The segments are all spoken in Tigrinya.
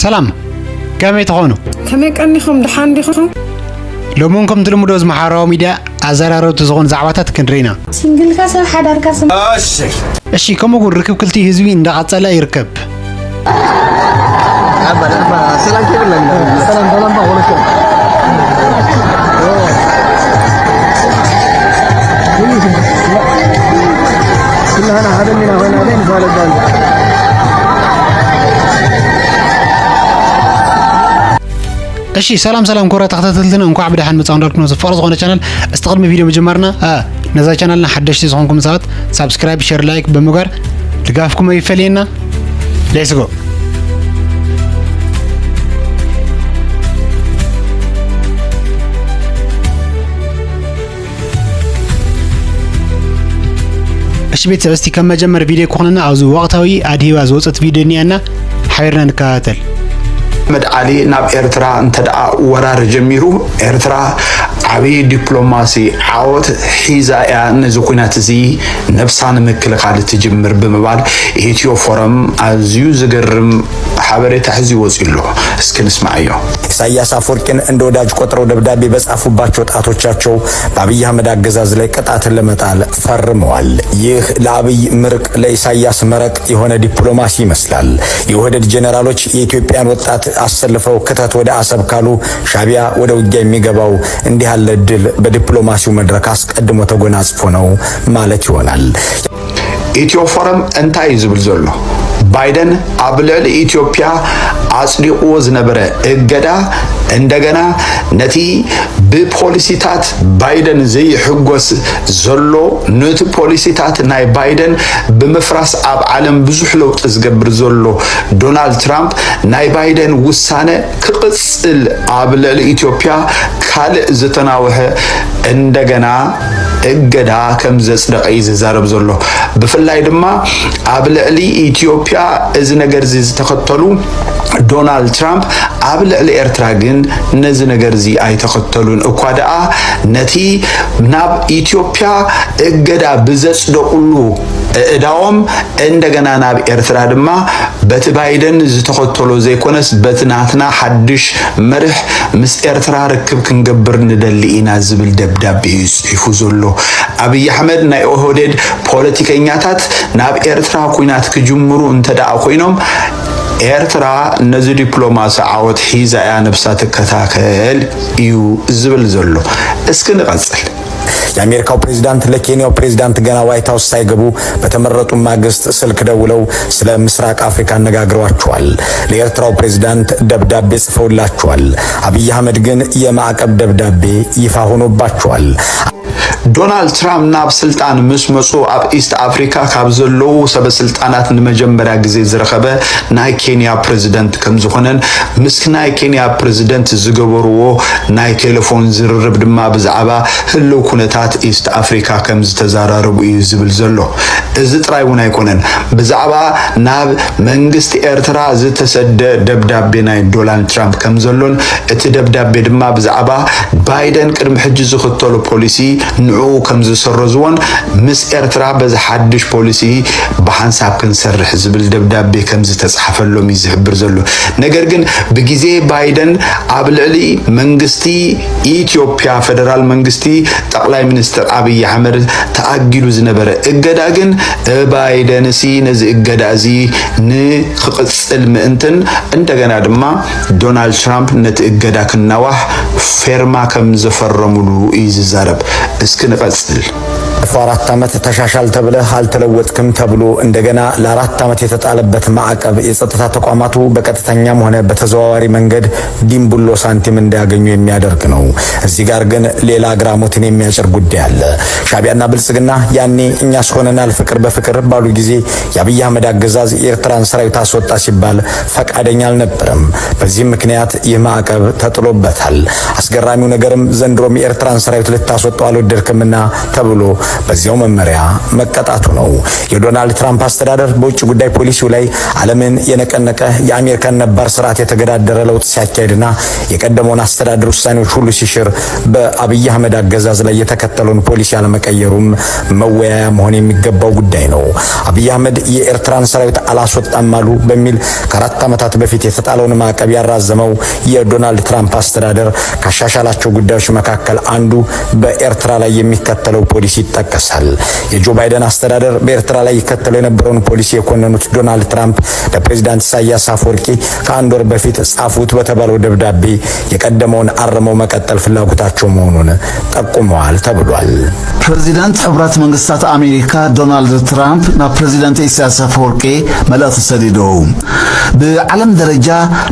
ሰላም፣ ከመይ ትኾኑ? ከመይ ቀኒኹም? ደሓን ዲኹም? ሎሚ እውን ከምቲ ልሙድ ኣብዚ ማሕበራዊ ሚድያ ኣዘራረብቲ ዝኾኑ ዛዕባታት ክንርኢ ኢና። ሲንግልካ ሰብ ሓዳርካ ሰብ እሺ፣ ከምኡ እውን ርክብ ክልቲኡ ህዝቢ እንዳቐጸለ ይርከብ። ሰላም ሰላም። እሺ፣ ሰላም ሰላም፣ ክቡራት ተኸታተልትና፣ እንኳዕ ብደሓን መጻኹም እንዳልኩ፣ ነዚ ፍቕሪ ዝኾነ ቻናል፣ እስቲ ቅድሚ ቪድዮ ምጅማርና፣ አ፣ ነዛ ቻናልና ሓደሽቲ ዝኾንኩም ሰባት፣ ሳብስክራይብ፣ ሼር፣ ላይክ ብምግባር ድጋፍኩም ኣይፈለየና። Let's go። እሺ ቤተሰብ፣ እስቲ ከም መጀመር ቪድዮ ክኾነና ኣብዚ ወቕታዊ ኣድሂባ ዝወፀት ቪድዮ እኒኣና ሓቢርና ንከታተል። ኣሕመድ ዓሊ ናብ ኤርትራ እንተ ደኣ ወራር ጀሚሩ፣ ኤርትራ ዓብዪ ዲፕሎማሲ ዓወት ሒዛ እያ ነዚ ኲናት እዚ ነብሳ ንምክልኻል እትጅምር ብምባል ኢትዮ ፎረም ኣዝዩ ዝገርም ሓበሬታ ሒዙ ወጺኡ ኣሎ። እስኪ ንስማዓዮ። ኢሳያስ አፈወርቂን እንደ ወዳጅ ቆጥረው ደብዳቤ በጻፉባቸው ጣቶቻቸው በአብይ አህመድ አገዛዝ ላይ ቅጣትን ለመጣል ፈርመዋል። ይህ ለአብይ ምርቅ ለኢሳያስ መረቅ የሆነ ዲፕሎማሲ ይመስላል። የኦህዴድ ጄኔራሎች የኢትዮጵያን ወጣት አሰልፈው ክተት ወደ አሰብ ካሉ ሻቢያ ወደ ውጊያ የሚገባው እንዲህ ያለ እድል በዲፕሎማሲው መድረክ አስቀድሞ ተጎናጽፎ ነው ማለት ይሆናል። ኢትዮ ፎረም እንታይ እዩ ዝብል ዘሎ? ባይደን ኣብ ልዕሊ ኢትዮጵያ ኣጽዲቕዎ ዝነበረ እገዳ እንደገና ነቲ ብፖሊሲታት ባይደን ዘይሕጎስ ዘሎ፣ ነቲ ፖሊሲታት ናይ ባይደን ብምፍራስ ኣብ ዓለም ብዙሕ ለውጢ ዝገብር ዘሎ ዶናልድ ትራምፕ ናይ ባይደን ውሳነ ክቕጽል ኣብ ልዕሊ ኢትዮጵያ ካልእ ዝተናውሐ እንደገና እገዳ ከም ዘጽደቐ እዩ ዝዛረብ ዘሎ። ብፍላይ ድማ ኣብ ልዕሊ ኢትዮጵያ እዚ ነገር እዚ ዝተኸተሉ ዶናልድ ትራምፕ ኣብ ልዕሊ ኤርትራ ግን ነዚ ነገር እዚ ኣይተኸተሉን። እኳ ደኣ ነቲ ናብ ኢትዮጵያ እገዳ ብዘጽደቑሉ እእዳዎም እንደገና ናብ ኤርትራ ድማ በቲ ባይደን ዝተኸተሎ ዘይኮነስ በቲ ናትና ሓድሽ መርሕ ምስ ኤርትራ ርክብ ክንገብር ንደሊ ኢና ዝብል ደብዳቤ እዩ ጽሒፉ ዘሎ። ኣብይ ኣሕመድ ናይ ኦህዴድ ፖለቲከኛታት ናብ ኤርትራ ኲናት ክጅምሩ እንተ ደኣ ኮይኖም ኤርትራ ነዚ ዲፕሎማሲ ዓወት ሒዛ እያ ነብሳ ትከታተል እዩ ዝብል ዘሎ። እስኪ ንቐጽል። የአሜሪካው ፕሬዝዳንት ለኬንያው ፕሬዝዳንት ገና ዋይት ሀውስ ሳይገቡ በተመረጡ ማግስት ስልክ ደውለው ስለ ምስራቅ አፍሪካ አነጋግረዋቸዋል። ለኤርትራው ፕሬዝዳንት ደብዳቤ ጽፈውላቸዋል። አብይ አህመድ ግን የማዕቀብ ደብዳቤ ይፋ ሆኖባቸዋል። ዶናልድ ትራምፕ ናብ ስልጣን ምስ መጹ ኣብ ኢስት ኣፍሪካ ካብ ዘለዉ ሰበ ስልጣናት ንመጀመርያ ግዜ ዝረኸበ ናይ ኬንያ ፕሬዝደንት ከም ዝኾነን ምስ ናይ ኬንያ ፕሬዝደንት ዝገበርዎ ናይ ቴሌፎን ዝርርብ ድማ ብዛዕባ ህልው ኩነታት ኢስት ኣፍሪካ ከም ዝተዘራረቡ እዩ ዝብል ዘሎ። እዚ ጥራይ እውን ኣይኮነን። ብዛዕባ ናብ መንግስቲ ኤርትራ ዝተሰደ ደብዳቤ ናይ ዶናልድ ትራምፕ ከም ዘሎን እቲ ደብዳቤ ድማ ብዛዕባ ባይደን ቅድሚ ሕጂ ዝኽተሎ ፖሊሲ ንዕኡ ከም ዝሰረዝዎን ምስ ኤርትራ በዚ ሓድሽ ፖሊሲ ብሓንሳብ ክንሰርሕ ዝብል ደብዳቤ ከም ዝተጻሕፈሎም እዩ ዝሕብር ዘሎ። ነገር ግን ብግዜ ባይደን ኣብ ልዕሊ መንግስቲ ኢትዮጵያ ፌደራል መንግስቲ ጠቕላይ ሚኒስትር ኣብይ ኣሕመድ ተኣጊዱ ዝነበረ እገዳ ግን ባይደንሲ ነዚ እገዳ እዚ ንክቕጽል ምእንትን እንደገና ድማ ዶናልድ ትራምፕ ነቲ እገዳ ክናዋሕ ፌርማ ከም ዘፈረሙሉ እዩ ዝዛረብ። እስኪ ንቐጽል። ባለፈው አራት ዓመት ተሻሻል ተብለህ አልተለወጥክም ተብሎ እንደገና ለአራት ዓመት የተጣለበት ማዕቀብ የጸጥታ ተቋማቱ በቀጥተኛም ሆነ በተዘዋዋሪ መንገድ ዲምቡሎ ሳንቲም እንዳያገኙ የሚያደርግ ነው። እዚህ ጋር ግን ሌላ አግራሞትን የሚያጭር ጉዳይ አለ። ሻቢያና ብልጽግና ያኔ እኛስ ሆነናል ፍቅር በፍቅር ባሉ ጊዜ የአብይ አህመድ አገዛዝ የኤርትራን ሰራዊት አስወጣ ሲባል ፈቃደኛ አልነበረም። በዚህም ምክንያት ይህ ማዕቀብ ተጥሎበታል። አስገራሚው ነገርም ዘንድሮም የኤርትራን ሰራዊት ልታስወጣው አልወደድክምና ተብሎ በዚያው መመሪያ መቀጣቱ ነው። የዶናልድ ትራምፕ አስተዳደር በውጭ ጉዳይ ፖሊሲው ላይ ዓለምን የነቀነቀ፣ የአሜሪካን ነባር ስርዓት የተገዳደረ ለውጥ ሲያካሄድና የቀደመውን አስተዳደር ውሳኔዎች ሁሉ ሲሽር በአብይ አህመድ አገዛዝ ላይ የተከተለውን ፖሊሲ አለመቀየሩም መወያያ መሆን የሚገባው ጉዳይ ነው። አብይ አህመድ የኤርትራን ሰራዊት አላስወጣም አሉ በሚል ከአራት ዓመታት በፊት የተጣለውን ማዕቀብ ያራዘመው የዶናልድ ትራምፕ አስተዳደር ካሻሻላቸው ጉዳዮች መካከል አንዱ በኤርትራ ላይ የሚከተለው ፖሊሲ ይጠቀሳል። የጆ ባይደን አስተዳደር በኤርትራ ላይ ይከተለው የነበረውን ፖሊሲ የኮነኑት ዶናልድ ትራምፕ ለፕሬዚዳንት ኢሳያስ አፈወርቂ ከአንድ ወር በፊት ጻፉት በተባለው ደብዳቤ የቀደመውን አርመው መቀጠል ፍላጎታቸው መሆኑን ጠቁመዋል ተብሏል። ፕሬዚዳንት ሕብረት መንግስታት ኣሜሪካ ዶናልድ ትራምፕ ናብ ፕሬዚዳንት ኢሳያስ ኣፈወርቂ መልእኽቲ ሰዲዱ። ብዓለም ደረጃ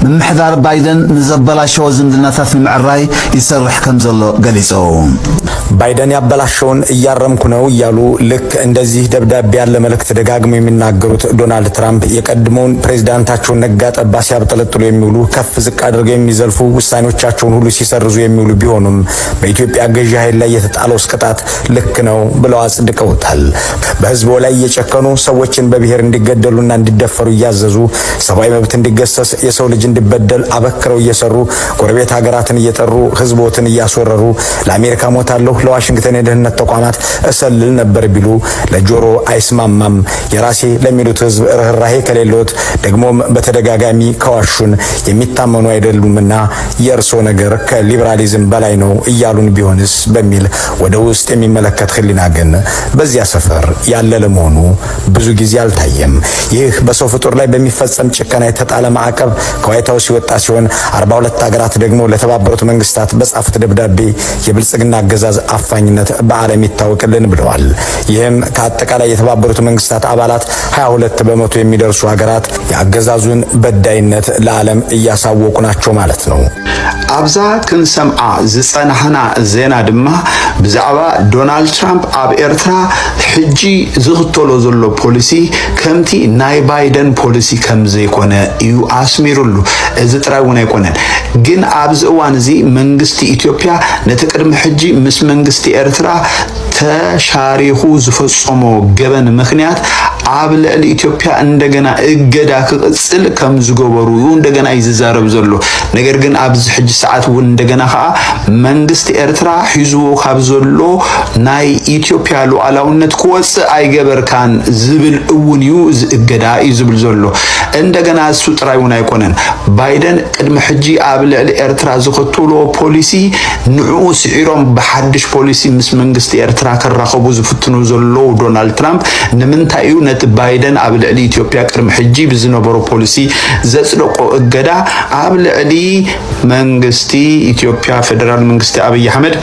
ምምሕዳር ባይደን ንዘበላሸወ ዝምድናታት ንምዕራይ ይሰርሕ ከም ዘሎ ገሊጹ። ባይደን ያበላሸውን እያረምኩ ነው እያሉ ልክ እንደዚህ ደብዳቤ ያለ መልእክት ደጋግመው የሚናገሩት ዶናልድ ትራምፕ የቀድሞውን ፕሬዚዳንታቸውን ነጋ ጠባ ሲያብጠለጥሉ የሚውሉ፣ ከፍ ዝቅ አድርገው የሚዘልፉ፣ ውሳኔዎቻቸውን ሁሉ ሲሰርዙ የሚውሉ ቢሆኑም በኢትዮጵያ ገዢ ኃይል ላይ የተጣለው ቅጣት ልክ ነው ብለው አጽድቀውታል። በህዝቡ ላይ እየጨከኑ ሰዎችን በብሔር እንዲገደሉና እንዲደፈሩ እያዘዙ፣ ሰብአዊ መብት እንዲገሰስ፣ የሰው ልጅ እንዲበደል አበክረው እየሰሩ፣ ጎረቤት ሀገራትን እየጠሩ፣ ህዝቦትን እያስወረሩ፣ ለአሜሪካ ሞታለሁ፣ ለዋሽንግተን የደህንነት ተቋማት እሰልል ነበር ቢሉ ለጆሮ አይስማማም። የራሴ ለሚሉት ህዝብ ርህራሄ ከሌሎት፣ ደግሞም በተደጋጋሚ ከዋሹን የሚታመኑ አይደሉምና የእርሶ ነገር ከሊበራሊዝም በላይ ነው እያሉን ቢሆንስ በሚል ወደ ውስጥ የሚመለከት ህሊና ግን በዚያ ሰፈር ያለ ለመሆኑ ብዙ ጊዜ አልታየም። ይህ በሰው ፍጡር ላይ በሚፈጸም ጭከና የተጣለ ማዕቀብ ከዋይት ሀውስ የወጣ ሲሆን፣ አርባ ሁለት ሀገራት ደግሞ ለተባበሩት መንግስታት በጻፉት ደብዳቤ የብልጽግና አገዛዝ አፋኝነት በዓለም ይታወቅልን ብለዋል። ይህም ከአጠቃላይ የተባበሩት መንግስታት አባላት ሃያ ሁለት በመቶ የሚደርሱ ሀገራት የአገዛዙን በዳይነት ለዓለም እያሳወቁ ናቸው ማለት ነው። ኣብዛ ክንሰምዓ ዝጸናሕና ዜና ድማ ብዛዕባ ዶናልድ ትራምፕ ኣብ ኤርትራ ሕጂ ዝኽተሎ ዘሎ ፖሊሲ ከምቲ ናይ ባይደን ፖሊሲ ከም ዘይኮነ እዩ ኣስሚሩሉ። እዚ ጥራይ እውን ኣይኮነን፣ ግን ኣብዚ እዋን እዚ መንግስቲ ኢትዮጵያ ነቲ ቅድሚ ሕጂ ምስ መንግስቲ ኤርትራ ተሻሪኹ ዝፈጸሞ ገበን ምኽንያት ኣብ ልዕሊ ኢትዮጵያ እንደገና እገዳ ክቕጽል ከም ዝገበሩ እንደገና እዩ ዝዛረብ ዘሎ። ነገር ግን ኣብዚ ሕጂ ሰዓት እውን እንደገና ከዓ መንግስቲ ኤርትራ ሒዝዎ ካብ ዘሎ ናይ ኢትዮጵያ ሉዓላውነት ክወፅእ ኣይገበርካን ዝብል እውን እዩ፣ እዚ እገዳ እዩ ዝብል ዘሎ። እንደገና እሱ ጥራይ እውን ኣይኮነን። ባይደን ቅድሚ ሕጂ ኣብ ልዕሊ ኤርትራ ዝኽትሎ ፖሊሲ ንዕኡ ስዒሮም ብሓድሽ ፖሊሲ ምስ መንግስቲ ኤርትራ ክራኸቡ ዝፍትኑ ዘለዉ ዶናልድ ትራምፕ ንምንታይ እዩ ነቲ ባይደን ኣብ ልዕሊ ኢትዮጵያ ቅድሚ ሕጂ ብዝነበሮ ፖሊሲ ዘጽደቆ እገዳ ኣብ ልዕሊ መንግስቲ ኢትዮጵያ፣ ፌደራል መንግስቲ ኣብይ ኣሕመድ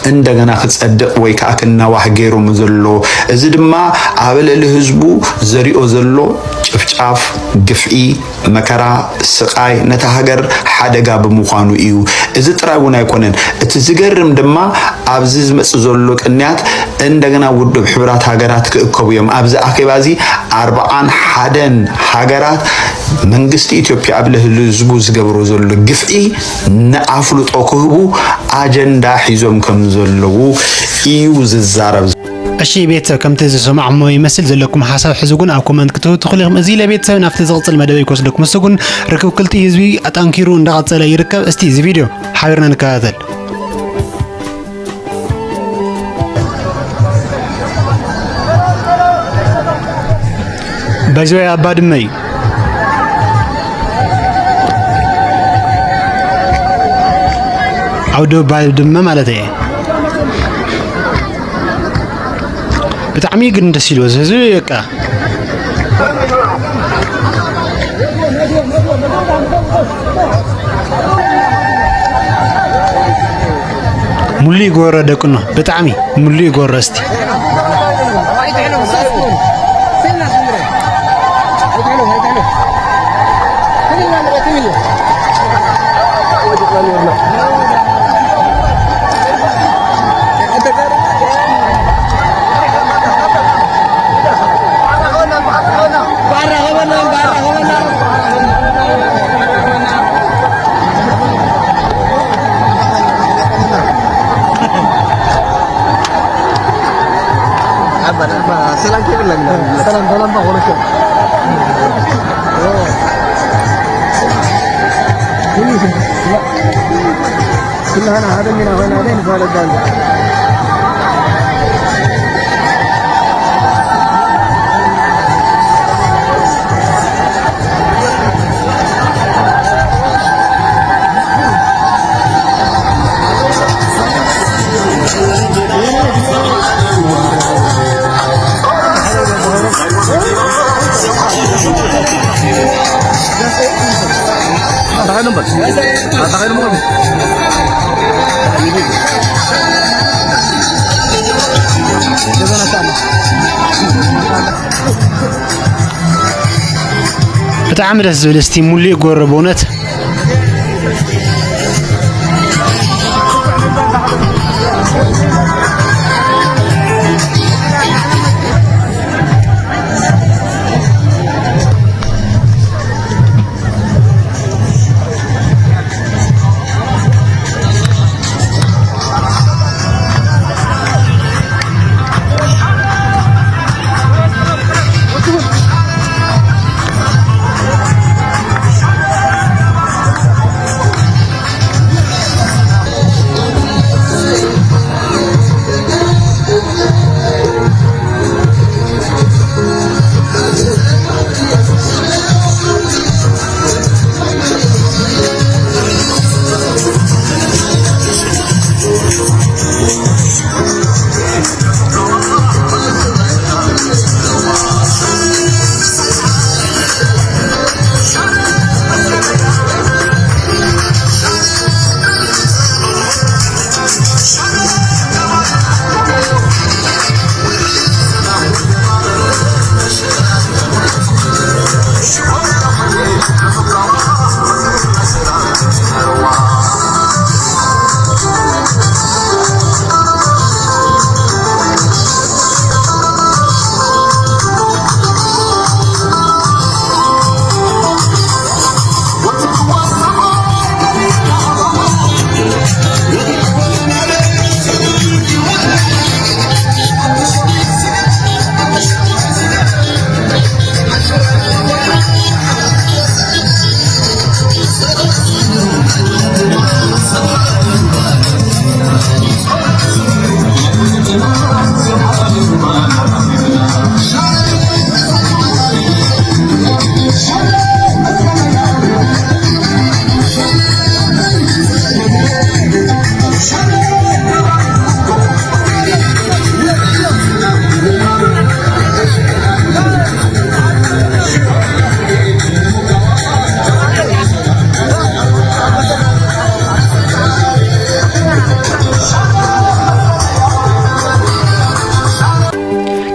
እንደገና ክጸድቕ ወይ ከዓ ክናዋሕ ገይሮም ዘሎ? እዚ ድማ ኣብ ልዕሊ ህዝቡ ዘሪኦ ዘሎ ጭፍጫፍ፣ ግፍዒ፣ መከራ፣ ስቓይ ነታ ሃገር ሓደጋ ብምዃኑ እዩ። እዚ ጥራይ እውን ኣይኮነን። እቲ ዝገርም ድማ ኣብዚ ዝመጽእ ዘሎ ቅንያት እንደገና ውድብ ሕቡራት ሃገራት ክእከቡ እዮም። ኣብዚ ኣኼባ እዚ ኣርብዓን ሓደን ሃገራት መንግስቲ ኢትዮጵያ ኣብ ልዕሊ ህዝቡ ዝገብሮ ዘሎ ግፍዒ ንኣፍልጦ ክህቡ ኣጀንዳ ሒዞም ከም ዘለዉ እዩ ዝዛረብ። እሺ ቤተሰብ፣ ከምቲ ዝሰማዕሞ ይመስል። ዘለኩም ሓሳብ ሕዚ እውን ኣብ ኮመንት ክትህቡ ትኽእሉ ኢኹም። እዚ ለቤተሰብ ናብቲ ዝቕጽል መደበይ ክወስደኩም። እሱ ግን ርክብ ክልቲኡ ህዝቢ ኣጠንኪሩ እንዳቐጸለ ይርከብ። እስቲ እዚ ቪድዮ ሓቢርና ንከታተል። ባይዘወይ ኣባ ድመ እዩ። ዓውደ ባል ድመ ማለት እየ። ብጣዕሚ ግን ደስ ኢልዎ እዚ ህዝቢ በቃ። ሙሉእ ይግበሮ ደቅኖ፣ ብጣዕሚ ሙሉእ ይግበሮ እስቲ። ኩላህና ሓደ ሚና ኮይና ደይ ንፋለጥ ዳንዛ። ብጣዕሚ ደስ ዝብል እስቲ ሙሉእ ጎረ ብእውነት።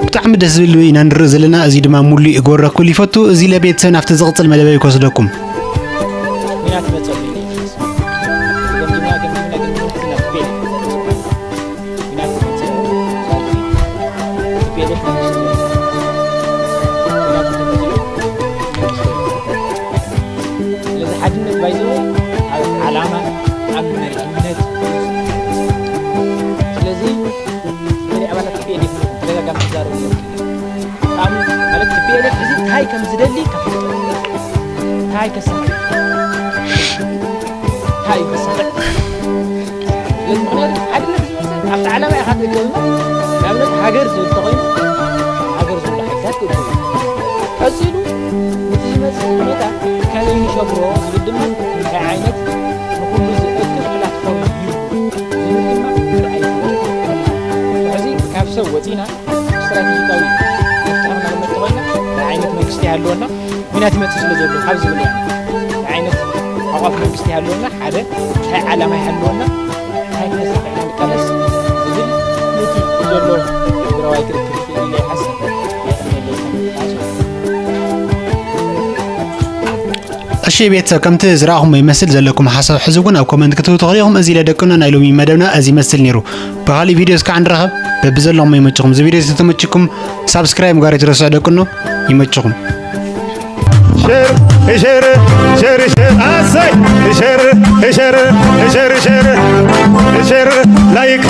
ብጣዕሚ ደስ ዝብል ኢና ንርኢ ዘለና። እዚ ድማ ሙሉእ ጎረ ኩሉ ይፈቱ። እዚ ለቤተሰብ ናብቲ ዝቕጽል መደበይ ክወስደኩም። ኲናት ይመጸሉ እዩ። ገምግምና፣ ገምግምና፣ ገምግምና፣ ኲናት ቤት። ኲናት ይመጸሉ። ቲ ፒ ኤል ኤፍ መንግስቲ እዩ። ኲናት እንተመጺኡ መንግስቲ እዩ። ስለዚ ሓድነት ባይዘው ኣብ ዓላማ፣ ኣብ መሪሕነት። ስለዚ ገለ ኣባላት ቲ ፒ ኤል ኤፍ ተደጋጋሚ ክዛረቡ እዮም። ከም ማለት ቲ ፒ ኤል ኤፍ እዚ እንታይ ከም ዝደሊ ከፍልጦ፣ እንታይ ከስርሕ፣ እንታይ ከስርሕ። ስለዚ ምኽንያቱ ሓድነት ዝመጽእ ኣብቲ ዓላማ ኢኻ ትእከብ እምበር፣ ንኣብነት ሃገር ዝብል ተኾይኑ፣ ሃገር ዝብሉ ሓይልታት ክእከቡ እዮም። ቀጺሉ፣ ነቲ ዝመጽእ ሁኔታ ከመይ ንሸግሮ ዝብል ድማ እንታይ ዓይነት ንኹሉ ዝእክብ ፕላትፎርም ይህቡ ዝብል ድማ ምርኣይ ይግባእ። ሕዚ ካብ ሰብ ወጺና ስትራቴጂካዊ መፍትሒ ክነቕምጥ እንተኾይና፣ እንታይ ዓይነት መንግስቲ ይሃልወና፣ ኲናት ይመጽእ ስለ ዘሎ ካብ ዝብል እያ። እንታይ ዓይነት ኣቋፍ መንግስቲ ይሃልወና፣ ሓደ እንታይ ዓላማ ይሃልወና፣ እንታይ ክነሳኽዕ ኢና ንቃለስ ዝብል ነቲ ዘሎ ትግራዋይ ክርክር ኢለ ይሓስብ። እሺ ቤተሰብ፣ ከምቲ ዝረኣኹሞ ይመስል። ዘለኩም ሓሳብ ሕዚ እውን ኣብ ኮመንት ክትህቡ ትኽእሉ ኢኹም። እዚ ኢለ ደቅኖ ናይ ሎሚ መደብና እዚ ይመስል ነይሩ። ብኻሊእ ቪድዮ እስካዕ ንራኸብ። በብዘለኹሞ ይመችኹም። እዚ ቪድዮ ዝተመችኩም ሳብስክራይብ ምግባር ኣይትረስዑ ደቅኖ። ይመችኹም። ሸር ሸር ሸር ሸር ኣሰይ ሸር ሸር ሸር ሸር ሸር ላይክ